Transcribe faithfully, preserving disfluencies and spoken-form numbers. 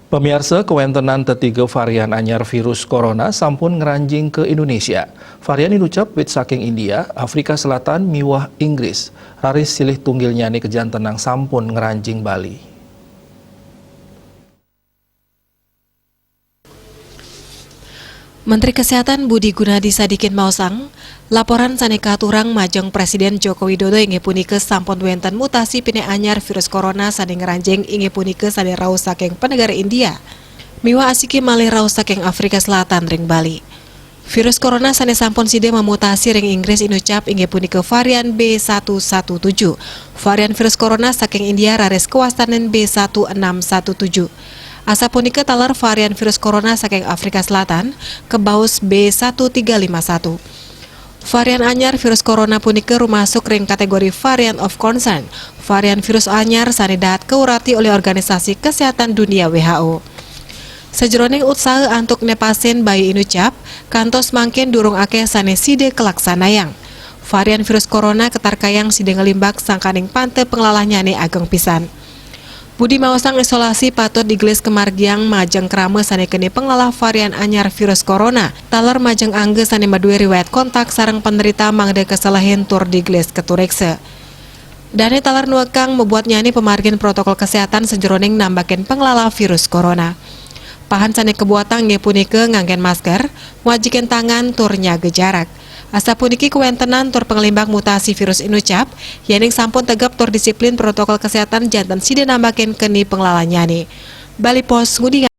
Pamiarsa, kawéntenan tetiga varian anyar virus corona sampun ngranjing ka Indonesia. Varian inucap wit saking India, Afrika Selatan miwah Inggris. Raris silih tunggilnyané kajantenang sampun ngranjing Bali. Menteri Kesehatan Budi Gunadi Sadikin maosang, laporan sané katurang majeng Presiden Joko Widodo inggih punika sampun wénten mutasi pinih anyar virus corona sané ngranjing inggih punika sané rauh saking panegara India. Miwah asiki malih rauh saking Afrika Selatan ring Bali. Virus corona sané sampun sida mamutasi ring Inggris inucap inggih punika varian B satu satu tujuh. Varian virus corona saking India raris kawastanin B satu enam satu tujuh. Asapunika taler varian virus corona saking Afrika Selatan, kabaos B satu tiga lima satu. Varian anyar virus corona punika rumasuk ring kategori variant of concern, varian virus anyar sané dahat kaurati olih Organisasi Kesehatan Dunia, W H O. Sajeroning utsaha antuk nepasin bayu inucap, kantos mangkin durung akéh sané sida kalaksanayang. Varian virus corona katarkayang sida nglimbak sangkaning panta panglalahnyané ageng pisan. Budi maosang isolasi patut digelis kamargiang majeng krama sané keni panglalah varian anyar virus corona, taler majeng angga sané madué riwayat kontak sareng panderita mangda kaselehin tur digelis katureksa. Dané taler nuekang mabuatnyané pamargin protokol kesehatan sajeroning nambakin panglalah virus corona. Pahan sané kabuatang inggih punika nganggén masker, ngwajikin tangan tur nyaga jarak. Asapuniki kawéntenan tur panglimbak mutasi virus inucap, yéning sampun tegep tur disiplin protokol kesehatan janten sida nambakin keni panglalahnyane. Bali Post ngudingang